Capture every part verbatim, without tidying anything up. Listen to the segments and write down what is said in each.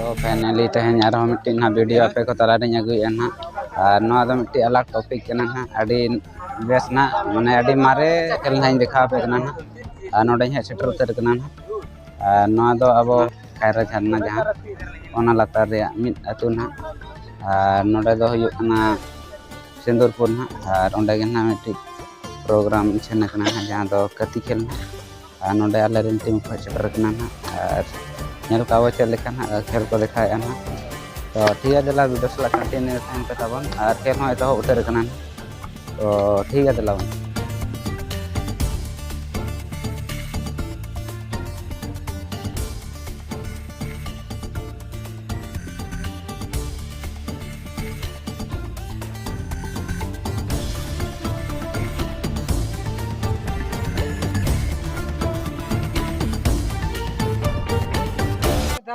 ᱛᱚ finally ᱛᱮᱦᱮᱧ ᱟᱨᱦᱚᱸ ᱢᱤᱫᱴᱤᱡ ᱱᱟᱦᱟᱜ video ᱟᱯᱮ ᱠᱚ ᱛᱟᱞᱟᱨᱤᱧ ᱟᱹᱜᱩᱭᱮᱫᱼᱟ ᱱᱟᱦᱟᱜ᱾ ᱟᱨ ᱱᱚᱣᱟ ᱫᱚ ᱢᱤᱫᱴᱤᱡ ᱟᱞᱟᱜᱽ topic ᱠᱟᱱᱟ ᱱᱟᱦᱟᱜ, ᱟᱹᱰᱤ ᱵᱮᱥ ᱱᱟᱦᱟᱜ, ᱢᱟᱱᱮ ᱟᱹᱰᱤ ᱢᱟᱨᱮ ᱠᱷᱮᱞ ᱱᱟᱦᱟᱜ ᱤᱧ ᱫᱮᱠᱷᱟᱣ ᱟᱯᱮ ᱠᱟᱱᱟ ᱱᱟᱦᱟᱜ᱾ ᱟᱨ ᱱᱚᱰᱮᱧ ᱦᱮᱡ ᱥᱮᱴᱮᱨ ᱩᱛᱟᱹᱨ ᱠᱟᱱᱟ ᱱᱟᱦᱟᱜ᱾ ᱟᱨ ᱱᱚᱣᱟ ᱫᱚ ᱟᱵᱚ ᱠᱟᱭᱨᱟ ᱡᱷᱟᱨᱱᱟ ᱡᱟᱦᱟᱸ, ᱚᱱᱟ ᱞᱟᱛᱟᱨ ᱨᱮᱭᱟᱜ ᱢᱤᱫ ᱟᱹᱛᱩ ᱱᱟᱦᱟᱜ᱾ ᱟᱨ ᱱᱚᱰᱮ ᱫᱚ ᱦᱩᱭᱩᱜ ᱠᱟᱱᱟ ᱥᱤᱸᱫᱩᱨᱯᱩᱨ ᱱᱟᱦᱟᱜ᱾ ᱟᱨ ᱚᱸᱰᱮ ᱜᱮ ᱱᱟᱦᱟᱜ ᱢᱤᱫᱴᱤᱡ program ᱩᱪᱷᱟᱹᱱ ᱟᱠᱟᱱᱟ ᱱᱟᱦᱟᱜ, ᱡᱟᱦᱟᱸ ᱫᱚ ᱠᱟᱹᱛᱤ ᱠᱷᱮᱞ ᱱᱟᱦᱟᱜ᱾ ᱟᱨ ᱱᱚᱰᱮ ᱟᱞᱮ ᱨᱮᱱ team ᱠᱚ ᱦᱮᱡ ᱥᱮᱴᱮᱨ ᱟᱠᱟᱱᱟ ᱱᱟᱦᱟᱜ᱾ ᱟᱨ ᱧᱮᱞ ᱠᱚᱣᱟ ᱵᱚ ᱪᱮᱫ ᱞᱮᱠᱟ ᱱᱟᱦᱟᱜ ᱠᱷᱮᱞ ᱠᱚ ᱫᱮᱠᱷᱟᱣᱮᱫᱼᱟ ᱱᱟᱦᱟᱜ᱾ ᱛᱚ ᱴᱷᱤᱠ ᱜᱮᱭᱟ, ᱫᱮᱞᱟ video ᱥᱟᱞᱟᱜ continue ᱛᱟᱦᱮᱱ ᱯᱮ ᱛᱟᱵᱚᱱ᱾ ᱟᱨ ᱠᱷᱮᱞ ᱦᱚᱸ ᱮᱛᱚᱦᱚᱵ ᱩᱛᱟᱹᱨ ᱟᱠᱟᱱᱟ ᱱᱟᱦᱟᱜ᱾ ᱛᱚ ᱴᱷᱤᱠ ᱜᱮᱭᱟ, ᱫᱮᱞᱟ ᱵᱚᱱ᱾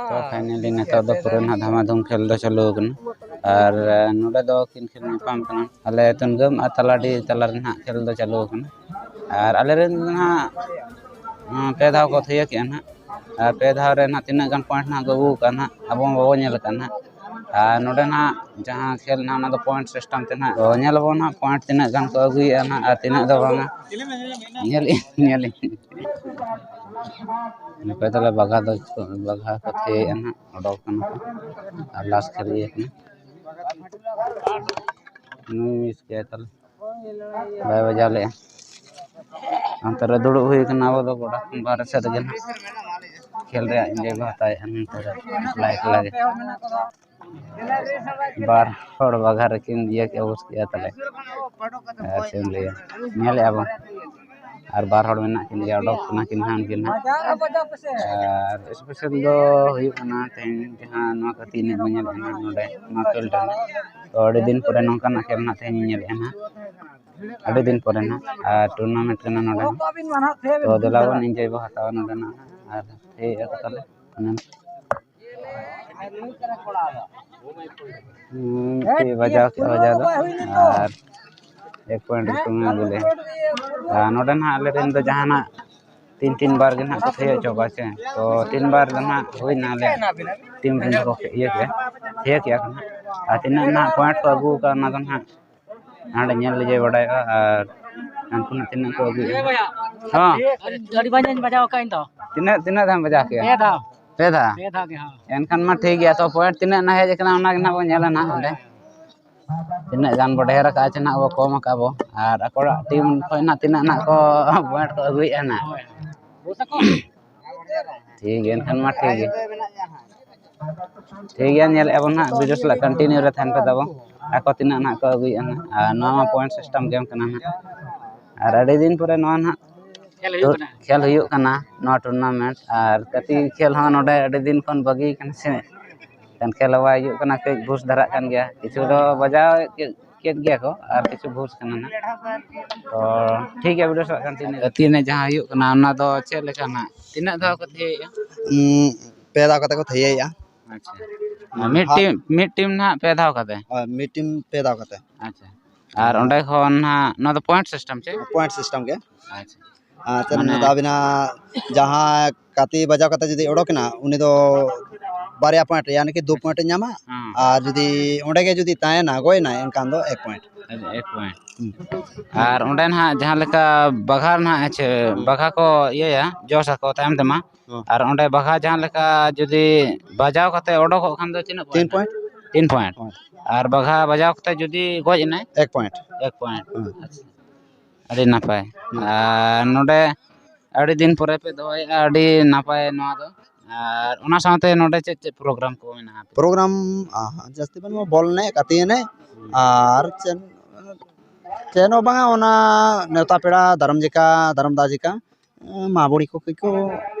ᱛᱚ finally ᱱᱤᱛᱚᱜ ᱫᱚ ᱯᱩᱨᱟᱹ ᱱᱟᱦᱟᱜ ᱫᱷᱟᱢᱟ ᱫᱷᱩᱢ ᱠᱷᱮᱞ ᱫᱚ ᱪᱟᱹᱞᱩ ᱟᱠᱟᱱᱟ᱾ ᱟᱨ ᱱᱚᱰᱮ ᱫᱚ ᱠᱤᱱ ᱠᱷᱮᱞ ᱧᱟᱯᱟᱢ ᱠᱟᱱᱟ ᱟᱞᱮ ᱛᱩᱱᱜᱟᱹᱢ ᱟᱨ ᱛᱟᱞᱟᱰᱤ ᱛᱟᱞᱟ ᱨᱮ ᱱᱟᱦᱟᱜ ᱠᱷᱮᱞ ᱫᱚ ᱪᱟᱹᱞᱩ ᱟᱠᱟᱱᱟ᱾ ᱟᱨ ᱟᱞᱮ ᱨᱮᱱ ᱫᱚ ᱱᱟᱦᱟᱜ, ᱩᱸ, ᱯᱮ ᱫᱷᱟᱣ ᱠᱚ ᱛᱷᱤᱭᱟᱹ ᱠᱮᱜᱼᱟ ᱱᱟᱦᱟᱜ᱾ ᱟᱨ ᱯᱮ ᱫᱷᱟᱣ ᱨᱮ ᱱᱟᱦᱟᱜ ᱛᱤᱱᱟᱹᱜ ᱜᱟᱱ point ᱱᱟᱦᱟᱜ ᱠᱚ ᱟᱹᱜᱩ ᱟᱠᱟᱫᱼᱟ ᱱᱟᱦᱟᱜ, ᱟᱵᱚ ᱢᱟ ᱵᱟᱵᱚ ᱧᱮᱞ ᱟᱠᱟᱫᱼᱟ ᱱᱟᱦᱟᱜ᱾ ᱟᱨ ᱱᱚᱰᱮ ᱱᱟᱦᱟᱜ ᱡᱟᱦᱟᱸ ᱠᱷᱮᱞ ᱱᱟᱦᱟᱜ, ᱚᱱᱟ ᱫᱚ point system ᱛᱮ ᱱᱟᱦᱟᱜ ᱛᱚ ᱧᱮᱞ ᱟᱵᱚᱱ ᱱᱟᱦᱟᱜ point ᱛᱤᱱᱟᱹᱜ ᱜᱟᱱ ᱠᱚ ᱟᱹᱜᱩᱭᱮᱫᱼᱟ ᱱᱟᱦᱟᱜ ᱟᱨ ᱛᱤᱱᱟᱹᱜ ᱫᱚ ᱵᱟᱝᱟ᱾ ᱧᱮᱞ ᱧᱮᱞ ᱱᱚᱝᱠᱟ ᱛᱟᱦᱞᱮ ᱵᱟᱜᱷᱟ ᱫᱚ, ᱵᱟᱜᱷᱟ ᱠᱚ ᱛᱷᱤᱭᱟᱹᱭᱮᱫᱼᱟ ᱱᱟᱦᱟᱜ, ᱚᱰᱚᱠ ᱠᱟᱱᱟ ᱠᱚ᱾ ᱟᱨ last ᱠᱷᱮᱞ ᱤᱭᱟᱹ ᱠᱟᱱᱟ᱾ ᱱᱩᱭ miss ᱠᱮᱫᱟᱭ ᱛᱟᱦᱞᱮ᱾ ᱵᱟᱭ ᱵᱟᱡᱟᱣ ᱞᱮᱫᱼᱟ᱾ ᱚᱱᱛᱮ ᱨᱮ ᱫᱩᱲᱩᱵ ᱦᱩᱭ ᱠᱟᱱᱟ, ᱟᱵᱚ ᱫᱚ ᱜᱚᱰᱟ ᱠᱷᱚᱱ ᱵᱟᱦᱨᱮ ᱥᱮᱫ ᱨᱮᱜᱮ ᱱᱟᱦᱟᱜ ᱠᱷᱮᱞ ᱨᱮᱭᱟᱜ enjoy ᱵᱚ ᱦᱟᱛᱟᱣᱮᱫᱼᱟ ᱱᱚᱱᱛᱮ ᱨᱮ ᱮᱠᱞᱟ ᱮᱠᱞᱟ ᱜᱮ᱾ ᱵᱟᱨ ᱦᱚᱲ ᱵᱟᱜᱷᱟ ᱨᱮᱠᱤᱱ ᱤᱭᱟᱹ ᱠᱮᱫᱼᱟ, ᱵᱚᱥ ᱠᱮᱫᱼᱟ ᱛᱟᱞᱮ᱾ ᱟᱨ ᱪᱮᱫ ᱮᱢ ᱞᱟᱹᱭᱟ, ᱧᱮᱞᱮᱫᱼᱟ ᱵᱚᱱ᱾ ᱟᱨ ᱵᱟᱨ ᱦᱚᱲ ᱢᱮᱱᱟᱜ ᱠᱤᱱ ᱜᱮᱭᱟ, ᱚᱰᱚᱠ ᱠᱟᱱᱟ ᱠᱤᱱ ᱦᱟᱸᱜ ᱩᱱᱠᱤᱱ ᱦᱟᱸᱜ᱾ ᱟᱨ special ᱫᱚ ᱦᱩᱭᱩᱜ ᱠᱟᱱᱟ ᱛᱮᱦᱮᱧ ᱡᱟᱦᱟᱸ ᱱᱚᱣᱟ ᱠᱟᱹᱛᱤ ᱮᱱᱮᱡ ᱵᱚᱱ ᱧᱮᱞᱮᱫᱼᱟ ᱱᱟᱦᱟᱜ ᱱᱚᱰᱮ ᱱᱚᱣᱟ field ᱨᱮ, ᱛᱚ ᱟᱹᱰᱤ ᱫᱤᱱ ᱯᱚᱨᱮ ᱱᱚᱝᱠᱟᱱᱟᱜ ᱠᱷᱮᱞ ᱱᱟᱦᱟᱜ ᱛᱮᱦᱮᱧ ᱤᱧ ᱧᱮᱞᱮᱫᱼᱟ ᱱᱟᱦᱟᱜ, ᱟᱹᱰᱤ ᱫᱤᱱ ᱯᱚᱨᱮ ᱱᱟᱦᱟᱜ᱾ ᱟᱨ tournament ᱠᱟᱱᱟ ᱱᱚᱰᱮ ᱦᱚᱸ, ᱛᱚ ᱫᱮᱞᱟ ᱵᱚᱱ enjoy ᱵᱚ ᱦᱟᱛᱟᱣᱟ ᱱᱚᱰᱮ ᱱᱟᱦᱟᱜ᱾ ᱟᱨ ᱴᱷᱤᱠ ᱜᱮᱭᱟ ᱛᱟᱦᱚᱞᱮ᱾ ᱦᱩᱸ, ᱪᱮᱫ ᱵᱟᱡᱟᱣ ᱠᱮᱫ ᱵᱟᱡᱟᱣ ᱫᱚ᱾ ᱟᱨ ᱮᱠ point ᱨᱮ ᱠᱚᱢᱮ ᱵᱚᱞᱮ᱾ ᱟᱨ ᱱᱚᱰᱮ ᱱᱟᱦᱟᱜ ᱟᱞᱮ ᱨᱮᱱ ᱫᱚ ᱡᱟᱦᱟᱱᱟᱜ ᱛᱤᱱ ᱛᱤᱱ ᱵᱟᱨ ᱜᱮ ᱱᱟᱦᱟᱜ ᱠᱚ ᱛᱷᱤᱭᱟᱹ ᱦᱚᱪᱚ ᱠᱚᱣᱟ ᱥᱮ᱾ ᱛᱚ ᱛᱤᱱ ᱵᱟᱨ ᱫᱚ ᱱᱟᱦᱟᱜ ᱦᱩᱭᱱᱟ ᱟᱞᱮ ᱴᱤᱢ ᱨᱮᱱ ᱫᱚᱠᱚ ᱤᱭᱟᱹ ᱠᱮᱜᱼᱟ, ᱛᱷᱤᱭᱟᱹ ᱠᱮᱜᱼᱟ ᱠᱚ ᱱᱟᱦᱟᱜ᱾ ᱟᱨ ᱛᱤᱱᱟᱹᱜ ᱱᱟᱦᱟᱜ ᱯᱚᱭᱮᱱᱴ ᱠᱚ ᱟᱹᱜᱩ ᱟᱠᱟᱫ ᱚᱱᱟ ᱫᱚ ᱱᱟᱦᱟᱜ ᱦᱟᱸᱰᱮ ᱧᱮᱞ ᱞᱮᱜᱮ ᱵᱟᱰᱟᱭᱚᱜᱼᱟ᱾ ᱟᱨ ᱦᱟᱱᱠᱩ ᱱᱟᱦᱟᱜ ᱛᱤᱱᱟᱹᱜ ᱠᱚ ᱟᱹᱜᱩᱭᱮᱫᱼᱟ ᱦᱟᱸᱜ᱾ ᱦᱚᱸ᱾ ᱟᱹᱰᱤ ᱵᱟᱡᱟᱧ ᱵᱟᱡᱟᱣ ᱟᱠᱟᱫ ᱤᱧ ᱫᱚ᱾ ᱛᱤᱱᱟᱹᱜ ᱛᱤᱱᱟᱹᱜ ᱫᱷᱟᱣ ᱵᱟᱡᱟᱣ ᱠᱮᱜᱼᱟ? ᱯᱮ ᱫᱷᱟᱣ᱾ ᱯᱮ ᱫᱷᱟᱣ᱾ ᱯᱮ ᱫᱷᱟᱣ ᱜᱮ, ᱦᱚᱸ᱾ ᱮᱱᱠᱷᱟᱱ ᱢᱟ ᱴᱷᱤᱠ ᱜᱮᱭᱟ᱾ ᱛᱚ ᱯᱚᱭᱮᱱᱴ ᱛᱤᱱᱟᱹᱜ ᱱᱟᱦᱟᱜ ᱦᱮᱡ ᱟᱠᱟᱱᱟ ᱚᱱᱟ ᱜᱮ ᱱᱟᱦᱟᱜ ᱵᱚᱱ ᱧᱮᱞᱟ ᱱᱟᱦᱟᱜ ᱦᱟᱸᱰᱮ᱾ ᱛᱤᱱᱟᱹᱜ ᱜᱟᱱ ᱵᱚ ᱰᱷᱮᱨ ᱟᱠᱟᱫᱼᱟ ᱪᱮ ᱱᱟᱦᱟᱜ ᱵᱚ ᱠᱚᱢ ᱟᱠᱟᱫᱼᱟ ᱵᱚ, ᱟᱨ ᱟᱠᱚᱣᱟᱜ ᱴᱤᱢ ᱠᱷᱚᱱ ᱱᱟᱦᱟᱜ ᱛᱤᱱᱟᱹᱜ ᱱᱟᱦᱟᱜ ᱠᱚ ᱯᱚᱭᱮᱱᱴ ᱠᱚ ᱟᱹᱜᱩᱭᱮᱫᱼᱟ ᱱᱟᱦᱟᱜ᱾ ᱦᱳᱭ᱾ ᱴᱷᱤᱠ ᱜᱮᱭᱟ, ᱮᱱᱠᱷᱟᱱ ᱢᱟ ᱴᱷᱤᱠ ᱜᱮ᱾ ᱴᱷᱤᱠ ᱜᱮᱭᱟ, ᱧᱮᱞᱮᱫᱼᱟ ᱵᱚᱱ ᱱᱟᱦᱟᱜ, ᱵᱷᱤᱰᱤᱭᱳ ᱥᱟᱞᱟᱜ ᱠᱚᱱᱴᱤᱱᱤᱭᱩ ᱨᱮ ᱛᱟᱦᱮᱱ ᱯᱮ ᱛᱟᱵᱚ᱾ ᱟᱠᱚ ᱛᱤᱱᱟᱹᱜ ᱱᱟᱦᱟᱜ ᱠᱚ ᱟᱹᱜᱩᱭᱮᱫᱼᱟ ᱱᱟᱦᱟᱜ, ᱟᱨ ᱱᱚᱣᱟ ᱢᱟ ᱯᱚᱭᱮᱱᱴ ᱥᱤᱥᱴᱮᱢ ᱜᱮᱢ ᱠᱟᱱᱟ ᱱᱟᱦᱟᱜ᱾ ᱟᱨ ᱟᱹᱰᱤ ᱫᱤᱱ ᱯᱚᱨᱮ ᱱᱚᱣᱟ ᱱᱟᱦᱟᱜ ᱠᱷᱮᱞ ᱦᱩᱭᱩᱜ ᱠᱟᱱᱟ᱾ ᱠᱷᱮᱞ ᱦᱩᱭᱩᱜ ᱠᱟᱱᱟ ᱱᱚᱣᱟ ᱴᱩᱨᱱᱟᱢᱮᱱᱴ, ᱟᱨ ᱠᱟᱹᱴᱤᱡ ᱠᱷᱮᱞ ᱦᱚᱸ ᱱᱚᱰᱮ ᱟᱹᱰᱤ ᱫᱤᱱ ᱠᱷᱚᱱ ᱵᱟᱹᱜᱤ ᱠᱟᱱᱟ ᱥᱮ᱾ ᱮᱱᱠᱷᱟᱱ ᱠᱷᱮᱞ ᱦᱚᱸ ᱵᱟᱭ ᱦᱩᱭᱩᱜ ᱠᱟᱱᱟ, ᱠᱟᱹᱡ ᱵᱷᱩᱥ ᱫᱷᱟᱨᱟᱜ ᱠᱟᱱ ᱜᱮᱭᱟ, ᱠᱤᱪᱷᱩ ᱫᱚ ᱵᱟᱡᱟᱣ ᱠᱮᱫ ᱠᱮᱫ ᱜᱮᱭᱟ ᱠᱚ ᱟᱨ ᱠᱤᱪᱷᱩ ᱵᱷᱩᱥ ᱠᱟᱱᱟ ᱱᱟᱜ᱾ ᱛᱚ ᱴᱷᱤᱠ ᱜᱮᱭᱟ, ᱵᱷᱤᱰᱤᱭᱳ ᱥᱟᱞᱟᱜ ᱠᱚᱱᱴᱤᱱᱤᱭᱩ᱾ ᱜᱟᱛᱮ ᱮᱱᱮᱡ ᱡᱟᱦᱟᱸ ᱦᱩᱭᱩᱜ ᱠᱟᱱᱟ, ᱚᱱᱟ ᱫᱚ ᱪᱮᱫ ᱞᱮᱠᱟ ᱱᱟᱜ? ᱛᱤᱱᱟᱹᱜ ᱫᱷᱟᱣ ᱠᱚ ᱛᱷᱤᱭᱟᱹᱭᱮᱫᱼᱟ? ᱩᱸ, ᱯᱮ ᱫᱷᱟᱣ ᱠᱟᱛᱮ ᱠᱚ ᱛᱷᱤᱭᱟᱹᱭᱮᱫᱼᱟ᱾ ᱟᱪᱪᱷᱟ᱾ ᱟᱨ ᱢᱤᱫ ᱦᱟᱯ- ᱴᱤᱢ, ᱢᱤᱫ ᱴᱤᱢ ᱱᱟᱜ ᱯᱮ ᱫᱷᱟᱣ ᱠᱟᱛᱮ? ᱦᱳᱭ, ᱢᱤᱫ ᱴᱤᱢ ᱯᱮ ᱫᱷᱟᱣ ᱠᱟᱛᱮ᱾ ᱟᱪᱪᱷᱟ᱾ ᱟᱨ ᱚᱸᱰᱮ ᱠᱷᱚᱱ ᱱᱟᱜ, ᱱᱚᱣᱟ ᱫᱚ ᱯᱚᱭᱮᱱᱴ ᱥᱤᱥᱴᱮᱢ ᱪᱮ? ᱯᱚᱭᱮᱱᱴ ᱥᱤᱥᱴᱮᱢ ᱜᱮ᱾ ᱟᱪᱪᱷᱟ᱾ ᱟᱨ ᱪᱮᱫ ᱢᱟᱱᱮ ᱢᱮᱛᱟ ᱵᱤᱱᱟ, ᱡᱟᱦᱟᱸ ᱠᱟᱹᱛᱤ ᱵᱟᱡᱟᱣ ᱠᱟᱛᱮ ᱡᱩᱫᱤ ᱚᱰᱚᱠᱮᱱᱟ, ᱩᱱᱤ ᱫᱚ ᱵᱟᱨᱭᱟ ᱯᱚᱭᱮᱱᱴ, ᱭᱟᱱᱤ ᱠᱤ ᱫᱩ ᱯᱚᱭᱮᱱᱴ ᱮ ᱧᱟᱢᱟ᱾ ᱦᱮᱸ᱾ ᱟᱨ ᱡᱩᱫᱤ ᱚᱸᱰᱮ ᱜᱮ ᱡᱩᱫᱤ ᱛᱟᱦᱮᱱᱟ, ᱜᱚᱡ ᱮᱱᱟᱭ, ᱮᱱᱠᱷᱟᱱ ᱫᱚ ᱮᱠ ᱯᱚᱭᱮᱱᱴ᱾ ᱟᱪᱪᱷᱟ, ᱮᱠ ᱯᱚᱭᱮᱱᱴ᱾ ᱦᱩᱸ᱾ ᱟᱨ ᱚᱸᱰᱮ ᱱᱟᱦᱟᱜ ᱡᱟᱦᱟᱸ ᱞᱮᱠᱟ ᱵᱟᱜᱷᱟ ᱱᱟᱦᱟᱜ, ᱦᱮᱸ ᱪᱮ, ᱦᱩᱸ᱾ ᱵᱟᱜᱷᱟ ᱠᱚ ᱤᱭᱟᱹᱭᱟ, ᱡᱚᱥ ᱟᱠᱚ ᱛᱟᱭᱚᱢ ᱛᱮᱢᱟ᱾ ᱦᱚᱸ᱾ ᱟᱨ ᱚᱸᱰᱮ ᱵᱟᱜᱷᱟ ᱡᱟᱦᱟᱸ ᱞᱮᱠᱟ ᱡᱩᱫᱤ ᱵᱟᱡᱟᱣ ᱠᱟᱛᱮ ᱚᱰᱚᱠᱚᱜ ᱠᱷᱟᱱ ᱫᱚ ᱛᱤᱱᱟᱹᱜ ᱛᱤᱱ ᱯᱚᱭᱮᱱᱴ? ᱯᱚᱭᱮᱱᱴ᱾ ᱛᱤᱱ ᱯᱚᱭᱮᱱᱴ᱾ ᱦᱳᱭ᱾ ᱟᱨ ᱵᱟᱜᱷᱟ ᱵᱟᱡᱟᱣ ᱠᱟᱛᱮ ᱡᱩᱫᱤ ᱜᱚᱡ ᱮᱱᱟᱭ? ᱮᱠ ᱯᱚᱭᱮᱱᱴ᱾ ᱮᱠ ᱯᱚᱭᱮᱱᱴ᱾ ᱦᱳᱭ᱾ ᱟᱪᱪᱷᱟ᱾ ᱟᱹᱰᱤ ᱱᱟᱯᱟᱭ᱾ ᱦᱩᱸ᱾ ᱟᱨ ᱱᱚᱰᱮ ᱟᱹᱰᱤ ᱫᱤᱱ ᱯᱚᱨᱮ ᱯᱮ ᱫᱚᱦᱚᱭᱮᱫᱼᱟ, ᱟᱹᱰᱤ ᱱᱟᱯᱟᱭ ᱱᱚᱣᱟ ᱫᱚ᱾ ᱟᱨ ᱚᱱᱟ ᱥᱟᱶᱛᱮ ᱱᱚᱰᱮ ᱪᱮᱫ ᱪᱮᱫ ᱯᱨᱳᱜᱨᱟᱢ ᱠᱚ ᱢᱮᱱᱟᱜᱼᱟ? ᱯᱨᱳᱜᱨᱟᱢ, ᱟ, ᱡᱟᱹᱥᱛᱤ ᱵᱟᱹᱱᱩᱜᱼᱟ, ᱵᱚᱞ ᱮᱱᱮᱡ, ᱠᱟᱹᱛᱤ ᱮᱱᱮᱡ, ᱦᱩᱸ᱾ ᱟᱨ ᱪᱮᱫ, ᱪᱮᱫ ᱦᱚᱸ ᱵᱟᱝᱟ, ᱚᱱᱟ ᱱᱮᱣᱛᱟ ᱯᱮᱲᱟ, ᱫᱟᱨᱟᱢ ᱡᱮᱠᱟ, ᱫᱟᱨᱟᱢ ᱫᱟ ᱡᱮᱠᱟ, ᱢᱟ ᱵᱩᱲᱦᱤ ᱠᱚ ᱠᱟᱹᱡ ᱠᱚ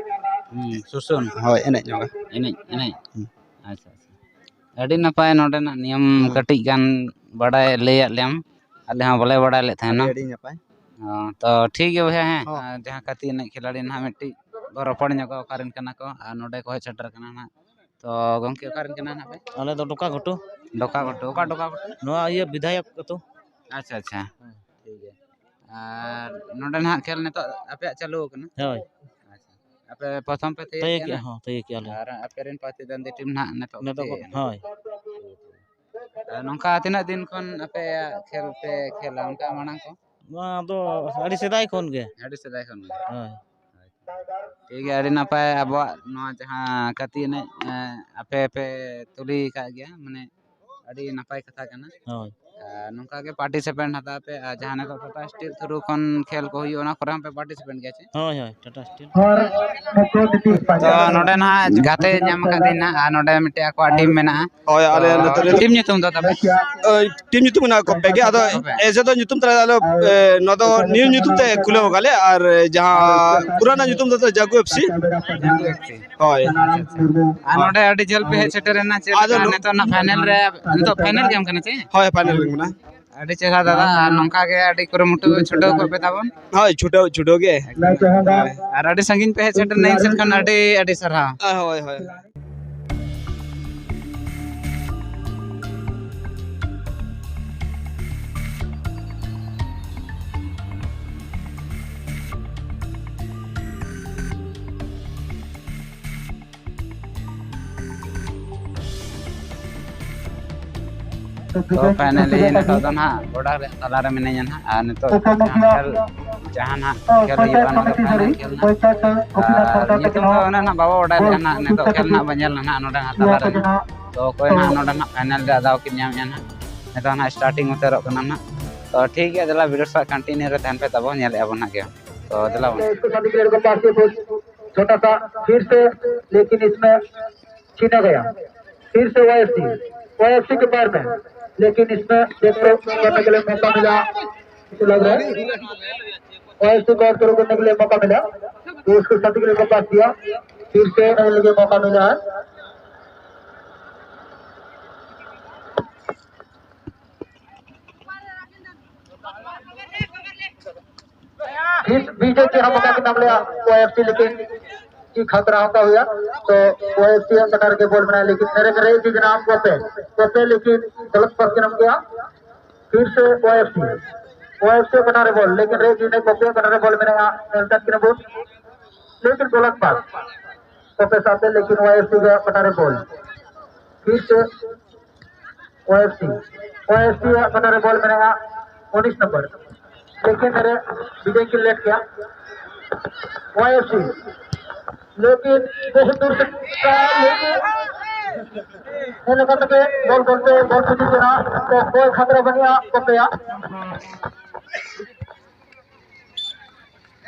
ᱦᱩᱸ, ᱥᱩᱥᱩᱱ᱾ ᱦᱳᱭ, ᱮᱱᱮᱡ ᱧᱚᱜᱟ᱾ ᱮᱱᱮᱡ, ᱮᱱᱮᱡ᱾ ᱦᱩᱸ᱾ ᱟᱪᱪᱷᱟ, ᱟᱪᱪᱷᱟ᱾ ᱟᱹᱰᱤ ᱱᱟᱯᱟᱭ ᱱᱚᱰᱮᱱᱟᱜ ᱱᱤᱭᱚᱢ ᱦᱩᱸ᱾ ᱠᱟᱹᱴᱤᱡ ᱜᱟᱱ ᱵᱟᱰᱟᱭ ᱞᱟᱹᱭᱟᱫ ᱞᱮᱭᱟᱢ᱾ ᱟᱞᱮ ᱦᱚᱸ ᱵᱟᱞᱮ ᱵᱟᱰᱟᱭ ᱞᱮᱫ ᱛᱟᱦᱮᱱᱟ᱾ ᱟᱹᱰᱤ, ᱟᱹᱰᱤ ᱱᱟᱯᱟᱭ᱾ ᱚ, ᱛᱚ ᱴᱷᱤᱠ ᱜᱮᱭᱟ ᱵᱚᱭᱦᱟ, ᱦᱮᱸ᱾ ᱦᱚᱸ᱾ ᱟᱨ ᱡᱟᱦᱟᱸ ᱠᱟᱹᱛᱤ ᱮᱱᱮᱡ ᱠᱷᱤᱞᱟᱲᱤ ᱱᱟᱦᱟᱜ ᱢᱤᱫᱴᱤᱡ ᱵᱚ ᱨᱚᱯᱚᱲ ᱧᱚᱜᱚᱜᱼᱟ, ᱚᱠᱟ ᱨᱮᱱ ᱠᱟᱱᱟ ᱠᱚ ᱟᱨ ᱱᱚᱰᱮ ᱠᱚ ᱦᱮᱡ ᱥᱮᱴᱮᱨ ᱠᱟᱱᱟ ᱱᱟᱦᱟᱜ᱾ ᱛᱚ ᱜᱚᱢᱠᱮ, ᱚᱠᱟ ᱨᱮᱱ ᱠᱟᱱᱟ ᱱᱟᱦᱟᱜ ᱯᱮ? ᱟᱞᱮ ᱫᱚ ᱰᱚᱠᱟ ᱜᱷᱩᱴᱩ᱾ ᱰᱚᱠᱟ ᱜᱷᱩᱴᱩ᱾ ᱚᱠᱟ ᱰᱚᱠᱟ ᱜᱷᱩᱴᱩ? ᱱᱚᱣᱟ ᱤᱭᱟᱹ ᱵᱤᱫᱷᱟᱭᱚᱠ ᱟᱹᱛᱩ᱾ ᱟᱪᱪᱷᱟ, ᱟᱪᱪᱷᱟ᱾ ᱦᱮᱸ᱾ ᱴᱷᱤᱠ ᱜᱮᱭᱟ᱾ ᱟᱨ ᱱᱚᱰᱮ ᱱᱟᱦᱟᱜ ᱠᱷᱮᱞ ᱱᱤᱛᱚᱜ ᱟᱯᱮᱭᱟᱜ ᱪᱟᱹᱞᱩ ᱟᱠᱟᱱᱟ? ᱦᱳᱭ᱾ ᱟᱪᱪᱷᱟ᱾ ᱟᱯᱮ ᱯᱨᱚᱛᱷᱚᱢ ᱯᱮ ᱛᱤᱭᱟᱹᱜ ᱛᱤᱭᱟᱹᱜ ᱠᱮᱜᱼᱟ? ᱠᱮᱜᱼᱟ, ᱦᱚᱸ, ᱛᱤᱭᱟᱹᱜ ᱠᱮᱜᱼᱟ ᱞᱮ᱾ ᱟᱨ ᱟᱯᱮ ᱨᱮᱱ ᱯᱨᱚᱛᱤᱫᱚᱱᱫᱤ ᱴᱤᱢ ᱱᱟᱦᱟᱜ ᱱᱤᱛᱚᱜ ᱠᱚ ᱱᱤᱛᱚᱜ ᱠᱚ, ᱛᱤᱭᱟᱹᱜ ᱮᱱᱟ? ᱦᱳᱭ᱾ ᱟᱨ ᱱᱚᱝᱠᱟ ᱛᱤᱱᱟᱹᱜ ᱫᱤᱱ ᱠᱷᱚᱱ ᱟᱯᱮᱭᱟᱜ ᱠᱷᱮᱞ ᱯᱮ ᱠᱷᱮᱞᱟ ᱚᱱᱠᱟ ᱢᱟᱲᱟᱝ ᱠᱚ? ᱱᱚᱣᱟ ᱫᱚ ᱟᱹᱰᱤ ᱥᱮᱫᱟᱭ ᱠᱷᱚᱱ ᱜᱮ᱾ ᱟᱹᱰᱤ ᱥᱮᱫᱟᱭ ᱠᱷᱚᱱ ᱜᱮ᱾ ᱦᱳᱭ᱾ ᱴᱷᱤᱠ ᱜᱮᱭᱟ, ᱟᱹᱰᱤ ᱱᱟᱯᱟᱭ ᱟᱵᱚᱣᱟᱜ ᱱᱚᱣᱟ ᱡᱟᱦᱟᱸ ᱠᱟᱹᱛᱤ ᱮᱱᱮᱡ, ᱮᱸ, ᱟᱯᱮ ᱯᱮ ᱛᱩᱞᱟᱹ ᱟᱠᱟᱫ ᱜᱮᱭᱟ, ᱢᱟᱱᱮ ᱟᱹᱰᱤ ᱱᱟᱯᱟᱭ ᱠᱟᱛᱷᱟ ᱠᱟᱱᱟ᱾ ᱦᱳᱭ᱾ ᱟᱨ ᱱᱚᱝᱠᱟ ᱜᱮ participant ᱦᱟᱛᱟᱣ ᱯᱮ, ᱟᱨ ᱡᱟᱦᱟᱸ ᱱᱤᱛᱚᱜ ᱴᱟᱴᱟ ᱥᱴᱤᱞ ᱛᱷᱨᱩ ᱠᱷᱚᱱ ᱠᱷᱮᱞ ᱠᱚ ᱦᱩᱭᱩᱜᱼᱟ, ᱚᱱᱟ ᱠᱚᱨᱮ ᱦᱚᱸ ᱯᱮ participant ᱜᱮᱭᱟ ᱪᱮ? ᱦᱳᱭ, ᱦᱳᱭ, ᱴᱟᱴᱟ ᱥᱴᱤᱞ᱾ ᱛᱚ ᱱᱚᱰᱮ ᱱᱟᱦᱟᱜ ᱜᱟᱛᱮ ᱧᱟᱢ ᱟᱠᱟᱫ ᱫᱤᱱ ᱱᱟᱦᱟᱜ, ᱟᱨ ᱱᱚᱰᱮ ᱢᱤᱫᱴᱮᱡ ᱟᱠᱚᱣᱟᱜ ᱴᱤᱢ ᱢᱮᱱᱟᱜᱼᱟ᱾ ᱦᱳᱭ, ᱟᱞᱮ ᱱᱚᱛᱮ ᱨᱮ ᱴᱤᱢ ᱧᱩᱛᱩᱢ ᱫᱚ ᱛᱟᱯᱮ? ᱳᱭ, ᱴᱤᱢ ᱧᱩᱛᱩᱢ ᱢᱮᱱᱟᱜᱼᱟ ᱠᱚᱯᱮ ᱜᱮ, ᱟᱫᱚ ᱠᱚᱯᱮ? ᱮᱭᱥᱮ ᱫᱚ ᱧᱩᱛᱩᱢ ᱛᱟᱞᱮ ᱟᱞᱮ, ᱮ, ᱱᱚᱣᱟ ᱫᱚ ᱱᱤᱭᱩ ᱧᱩᱛᱩᱢ ᱛᱮ ᱠᱷᱩᱞᱟᱹᱣ ᱟᱠᱟᱫ ᱞᱮ, ᱟᱨ ᱡᱟᱦᱟᱸ ᱯᱩᱨᱟᱱᱟ ᱧᱩᱛᱩᱢ ᱫᱚ ᱡᱟᱜᱩ ᱮᱯᱷ ᱥᱤ᱾ ᱡᱟᱜᱩ F C. ᱦᱳᱭ᱾ ᱟᱪᱪᱷᱟ, ᱟᱪᱪᱷᱟ᱾ ᱟᱨ ᱱᱚᱰᱮ ᱟᱹᱰᱤ ᱡᱷᱟᱹᱞ ᱯᱮ ᱦᱮᱡ ᱥᱮᱴᱮᱨ ᱮᱱᱟ, ᱪᱮᱫ ᱟᱫᱚ ᱞᱮᱠᱟ ᱱᱚ- ᱱᱤᱛᱚᱜ ᱱᱟᱜ ᱯᱷᱟᱭᱱᱮᱞ ᱨᱮ, ᱱᱤᱛᱚᱜ ᱯᱷᱟᱭᱱᱮᱞ ᱜᱮᱢ ᱠᱟᱱᱟ ᱪᱮ? ᱦᱳᱭ, ᱯᱷᱟᱭᱱᱮᱞ ᱜᱮᱢ ᱠᱟᱱᱟ᱾ ᱟᱹᱰᱤ ᱪᱮᱦᱨᱟ ᱫᱟᱫᱟ, ᱟᱨ ᱱᱚᱝᱠᱟ ᱜᱮ ᱟᱹᱰᱤ ᱠᱩᱨᱩᱢᱩᱴᱩ ᱪᱷᱩᱴᱟᱹᱣ ᱠᱚᱜ ᱯᱮ ᱛᱟᱵᱚᱱ᱾ ᱦᱳᱭ, ᱪᱷᱩᱴᱟᱹᱣ, ᱪᱷᱩᱴᱟᱹᱣ ᱜᱮ᱾ ᱮᱠᱫᱚᱢ᱾ ᱦᱳᱭ᱾ ᱟᱨ ᱟᱹᱰᱤ ᱥᱟᱺᱜᱤᱧ ᱯᱮ ᱦᱮᱡ ᱥᱮᱴᱮᱨ ᱮᱱᱟ, ᱤᱧ ᱥᱮᱫ ᱠᱷᱚᱱ ᱟᱹᱰᱤ, ᱟᱹᱰᱤ ᱥᱟᱨᱦᱟᱣ᱾ ᱦᱳᱭ, ᱦᱳᱭ᱾ ᱛᱚ finally ᱱᱤᱛᱚᱜ ᱫᱚ ᱱᱟᱦᱟᱜ border ᱨᱮ ᱛᱟᱞᱟᱨᱮ ᱢᱤᱱᱟᱹᱧᱟ ᱱᱟᱦᱟᱜ, ᱟᱨ ᱱᱤᱛᱚᱜ ᱡᱟᱦᱟᱸ ᱠᱷᱮᱞ, ᱡᱟᱦᱟᱸ ᱱᱟᱦᱟᱜ ᱠᱷᱮᱞ ᱦᱩᱭᱩᱜᱼᱟ, ᱱᱚᱣᱟ ᱫᱚ final ᱠᱷᱮᱞ ᱱᱟᱦᱟᱜ᱾ ᱟᱨ ᱧᱩᱛᱩᱢ ᱫᱚ ᱚᱱᱟ ᱱᱟᱦᱟᱜ ᱵᱟᱵᱚ ᱵᱟᱰᱟᱭ ᱞᱮᱜᱼᱟ ᱱᱟᱦᱟᱜ, ᱱᱤᱛᱚᱜ ᱠᱷᱮᱞ ᱱᱟᱦᱟᱜ ᱵᱚᱱ ᱧᱮᱞᱟ ᱱᱟᱦᱟᱜ ᱱᱚᱰᱮ ᱱᱟᱦᱟᱜ ᱛᱟᱞᱟᱨᱮ ᱱᱟᱦᱟᱜ᱾ ᱛᱚ ᱚᱠᱚᱭ ᱱᱟᱦᱟᱜ ᱱᱚᱰᱮ ᱱᱟᱦᱟᱜ final ᱨᱮ ᱫᱟᱣ ᱠᱤᱱ ᱧᱟᱢᱮᱜᱼᱟ ᱱᱟᱦᱟᱜ᱾ ᱱᱤᱛᱚᱜ ᱱᱟᱦᱟᱜ starting ᱩᱛᱟᱹᱨᱚᱜ ᱠᱟᱱᱟ ᱱᱟᱦᱟᱜ᱾ ᱛᱚ ᱴᱷᱤᱠ ᱜᱮᱭᱟ, ᱫᱮᱞᱟ video ᱥᱟᱶ continue ᱨᱮ ᱛᱟᱦᱮᱱ ᱯᱮ, ᱛᱟᱵᱚ ᱧᱮᱞᱮᱜᱼᱟ ᱵᱚᱱ ᱱᱟᱦᱟᱜ game᱾ ᱛᱚ ᱫᱮᱞᱟ ᱵᱚᱱ᱾ इसको शादी के लड़कों पास ये कुछ छोटा सा फिर से, लेकिन इसमें छीना गया। फिर से वाईएफसी, वाईएफसी के पैर में, लेकिन इसमें देखो करने के लिए मौका मिला, मुझे लग रहा है वाईएफसी को थ्रो करने के लिए मौका मिला, तो उसको शादी के लड़कों पास दिया, फिर से करने के लिए मौका मिला है। बीच बीच से हम मौका के नाम लिया, वाईएफसी लेकिन की खतरा होता हुआ, तो वाईएफसी हम करके बॉल बनाया, लेकिन मेरे मेरे जी नाम को पे, को पे लेकिन गलत पास के नाम गया, फिर से वाईएफसी। ᱚᱣᱟᱭ ᱮᱯᱷ ᱥᱤ ᱯᱟᱦᱴᱟ ᱨᱮ ᱵᱚᱞ, ᱞᱮᱠᱤᱱ ᱨᱮ ᱡᱤᱱᱮ ᱠᱚᱯᱮ ᱯᱟᱦᱴᱟ ᱨᱮ ᱵᱚᱞ ᱢᱮᱱᱟᱜᱼᱟ, ᱧᱮᱞ ᱠᱟᱫ ᱠᱤᱱᱟ ᱵᱚᱱ, ᱞᱮᱠᱤᱱ ᱜᱚᱞᱚᱛ ᱯᱟᱥ᱾ ᱠᱚᱯᱮ ᱥᱟᱶᱛᱮ ᱞᱮᱠᱤᱱ ᱚᱣᱟᱭ ᱮᱯᱷ ᱥᱤ ᱜᱮ ᱯᱟᱦᱴᱟ ᱨᱮ ᱵᱚᱞ᱾ ᱯᱷᱤᱨ ᱥᱮ Y F C, Y F C ᱟᱜ ᱯᱟᱦᱴᱟ ᱨᱮ ᱵᱚᱞ ᱢᱮᱱᱟᱜᱼᱟ ᱩᱱᱤᱥ ᱱᱚᱢᱵᱚᱨ, ᱞᱮᱠᱤᱱ ᱨᱮ ᱵᱤᱡᱚᱭ ᱠᱤᱱ ᱞᱮᱴ ᱠᱮᱭᱟ᱾ ᱚᱣᱟᱭ ᱮᱯᱷ ᱥᱤ, ᱞᱮᱠᱤᱱ ᱵᱚᱦᱩᱛ ᱫᱩᱨ ᱥᱮ, ᱞᱮᱠᱤᱱ ᱮᱱᱮ ᱠᱟᱛᱮ ᱵᱚᱞ ᱵᱚᱞᱛᱮ ᱵᱚᱞ ᱯᱩᱡᱤ ᱠᱟᱱᱟ, ᱛᱚ ᱠᱚᱭ ᱠᱷᱟᱛᱨᱟ ᱵᱟᱹᱱᱩᱜᱼᱟ ᱠᱚᱯᱮᱭᱟ᱾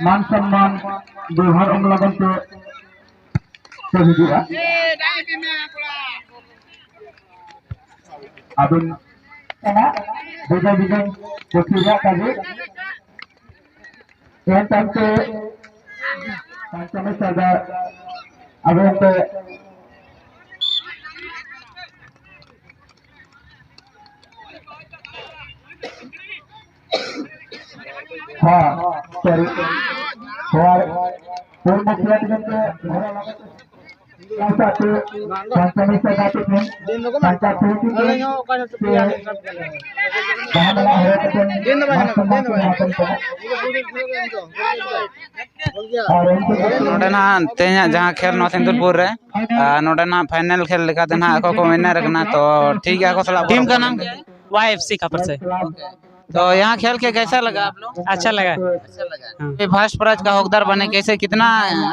ᱢᱟᱱ ᱥᱚᱱᱢᱟᱱ ᱵᱮᱣᱦᱟᱨ ᱚᱝ ᱞᱟᱜᱟᱱ ᱛᱮ ᱠᱚ ᱦᱤᱡᱩᱜᱼᱟ᱾ ᱟᱵᱮᱱ ᱠᱟᱱᱟ ᱵᱷᱮᱡᱟ ᱵᱷᱮᱡᱟ ᱠᱩᱥᱤ ᱨᱮᱭᱟᱜ ᱠᱟᱹᱢᱤ᱾ ᱮᱱ ᱛᱟᱭᱚᱢ ᱛᱮ ᱯᱚᱧᱪᱟᱱᱱᱚ ᱥᱟᱭᱫᱟ ᱟᱵᱚ ᱚᱱᱛᱮ ᱦᱮᱸ, ᱥᱚᱨᱤ᱾ ᱦᱮᱸ, ᱯᱩᱨᱵᱚ ᱯᱞᱮᱴ ᱜᱮ ᱯᱮ ᱜᱷᱚᱲᱟ ᱞᱟᱜᱟ ᱛᱮ ᱥᱟᱶᱛᱮ ᱯᱚᱧᱪᱟᱱᱱᱚ ᱥᱟᱭᱫᱟ ᱟᱛᱳ ᱠᱷᱚᱱ ᱯᱚᱧᱪᱟᱭᱮᱛ ᱥᱚᱢᱤᱛᱤ ᱠᱷᱚᱱ ᱥᱮ ᱵᱟᱦᱟ ᱢᱟᱞᱟ ᱦᱚᱨᱚᱜ ᱠᱟᱛᱮ ᱢᱟᱱ ᱥᱚᱱᱢᱟᱱ ᱠᱚ ᱮᱢᱟ ᱠᱚ ᱠᱟᱱᱟ᱾ ᱟᱨ ᱩᱱᱠᱩ ᱫᱚ ᱱᱚᱰᱮ ᱱᱟᱦᱟᱜ ᱛᱮᱦᱮᱧᱟᱜ ᱡᱟᱦᱟᱸ ᱠᱷᱮᱞ ᱱᱚᱣᱟ ᱥᱤᱸᱫᱩᱨᱯᱩᱨ ᱨᱮ, ᱟᱨ ᱱᱚᱰᱮ ᱱᱟᱦᱟᱜ ᱯᱷᱟᱭᱱᱮᱞ ᱠᱷᱮᱞ ᱞᱮᱠᱟᱛᱮ ᱱᱟᱦᱟᱜ ᱟᱠᱚ ᱠᱚ ᱣᱤᱱᱟᱨ ᱠᱟᱱᱟ᱾ ᱛᱚ ᱴᱷᱤᱠ ᱜᱮᱭᱟ, ᱟᱠᱚ ᱥᱟᱞᱟᱜ ᱴᱤᱢ ᱵᱚᱲᱚ ᱠᱟᱱᱟᱢ? ᱠᱷᱮᱞ᱾ ᱚᱣᱟᱭ ᱮᱯᱷ ᱥᱤ ᱠᱷᱟᱯᱟᱨ ᱥᱮ᱾ ᱛᱚ ᱭᱟᱦᱟᱸ ᱠᱷᱮᱞ ᱠᱮ ᱠᱮᱥᱟ ᱞᱟᱜᱟ ᱟᱯ ᱞᱳᱜ? अच्छा लगा। अच्छा लगा। हाँ। ये फर्स्ट प्राइज का हकदार बने, कैसे, कितना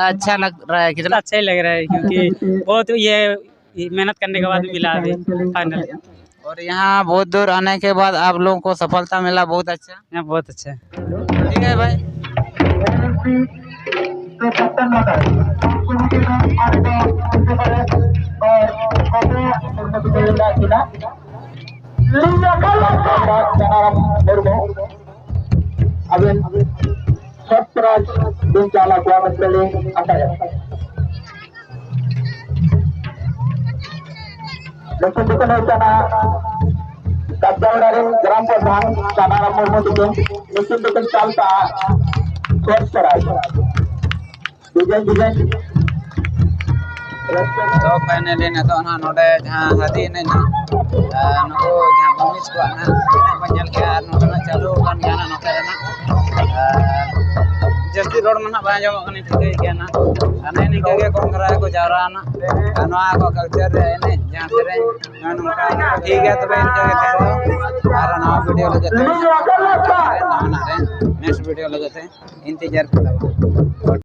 अच्छा लग रहा है, कितना? अच्छा ही लग रहा है, क्योंकि बहुत ये, ये मेहनत करने के बाद मिला अभी फाइनल। और यहाँ बहुत दूर आने के बाद आप लोगों को सफलता मिला, बहुत अच्छा। यहाँ बहुत अच्छा है। ठीक है भाई। ᱠᱟᱱᱟᱨᱟᱢ ᱢᱩᱨᱢᱩ, ᱟᱵᱮᱱ ᱥᱟᱨᱯᱨᱟᱭᱤᱡᱽ ᱵᱮᱱ ᱪᱟᱞ ᱟᱠᱚᱣᱟ ᱢᱮᱱᱛᱮ ᱞᱤᱧ ᱟᱥᱟᱭᱟ᱾ ᱱᱩᱠᱤᱱ ᱫᱚᱠᱤᱱ ᱦᱩᱭᱩᱜ ᱠᱟᱱᱟ ᱠᱟᱪᱟᱣᱲᱟ ᱨᱮᱱ ᱜᱨᱟᱢ ᱯᱨᱚᱫᱷᱟᱱ ᱠᱟᱱᱟᱨᱟᱢ ᱢᱩᱨᱢᱩ ᱛᱟᱹᱠᱤᱱ᱾ ᱱᱩᱠᱤᱱ ᱫᱚᱠᱤᱱ ᱪᱟᱞ ᱠᱟᱜᱼᱟ ᱥᱟᱨᱯᱨᱟᱭᱤᱡᱽ᱾ Design, design. ᱛᱚ ᱯᱷᱟᱭᱱᱟᱞᱤ ᱱᱤᱛᱚᱜ ᱱᱟᱦᱟᱜ ᱱᱚᱰᱮ ᱡᱟᱦᱟᱸ ᱦᱟᱹᱛᱤ ᱮᱱᱮᱡ ᱱᱟᱦᱟᱜ, ᱟᱨ ᱱᱩᱠᱩ ᱡᱟᱦᱟᱸ ᱵᱷᱩᱢᱤᱡᱽ ᱠᱚᱣᱟᱜ ᱱᱟᱦᱟᱜ ᱮᱱᱮᱡ ᱵᱚᱱ ᱧᱮᱞ ᱠᱮᱜᱼᱟ, ᱟᱨ ᱱᱚᱰᱮ ᱱᱟᱦᱟᱜ ᱪᱟᱹᱞᱩ ᱟᱠᱟᱱ ᱜᱮᱭᱟ ᱱᱟᱦᱟᱜ᱾ ᱟᱨ ᱡᱟᱹᱥᱛᱤ ᱨᱚᱲ ᱢᱟ ᱱᱟᱦᱟᱜ ᱵᱟᱭ ᱟᱸᱡᱚᱢᱚᱜ ᱠᱟᱱᱟ, ᱴᱷᱤᱠᱟᱹᱭ ᱜᱮᱭᱟ ᱱᱟᱦᱟᱜ᱾ ᱟᱨ ᱱᱮᱜᱼᱮ ᱱᱤᱝᱠᱟᱹ ᱜᱮ ᱠᱚᱢ ᱫᱷᱟᱨᱟ ᱜᱮᱠᱚ ᱡᱟᱣᱨᱟᱜᱼᱟ ᱱᱟᱦᱟᱜ᱾ ᱟᱨ ᱱᱚᱣᱟ ᱠᱚ ᱠᱟᱞᱪᱟᱨ ᱨᱮ ᱮᱱᱮᱡ, ᱡᱟᱦᱟᱸ ᱥᱮᱨᱮᱧ, ᱱᱚᱜᱼᱚ ᱱᱚᱝᱠᱟ᱾ ᱴᱷᱤᱠ ᱜᱮᱭᱟ, ᱛᱚᱵᱮ ᱤᱱᱠᱟᱹ ᱜᱮ ᱛᱟᱦᱮᱱ ᱫᱚ᱾ ᱟᱨ ᱱᱟᱣᱟ ᱵᱷᱤᱰᱤᱭᱳ ᱞᱟᱹᱜᱤᱫ ᱛᱮ, ᱱᱟᱣᱟ ᱱᱟᱜ ᱨᱮ, ᱱᱮᱠᱥᱴ ᱵᱷᱤᱰᱤᱭᱳ ᱞᱟᱹᱜᱤᱫ ᱛᱮ ᱤᱱᱛᱮᱡᱟᱨ ᱯᱮ ᱛᱟᱵᱚᱱ᱾